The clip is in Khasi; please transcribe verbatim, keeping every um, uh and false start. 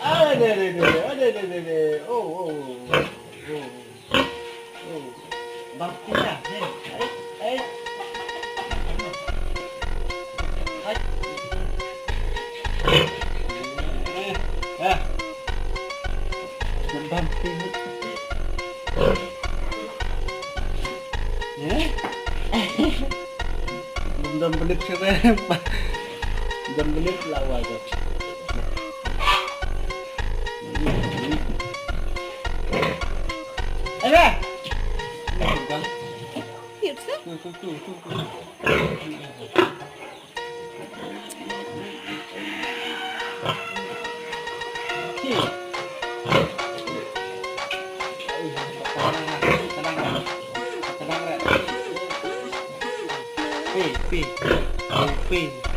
Ade, ade, ade, ade, ade, ade. Oh, oh, oh, oh, oh. Oh. Bang pia, eh. Eh, eh. Ai. Eh, eh. Bang pia. Eh? Dum dum benit sini. Dum benit lawa tu. Ada. Tuh, tuh, tuh, tuh, tuh. Pi, pi, pi.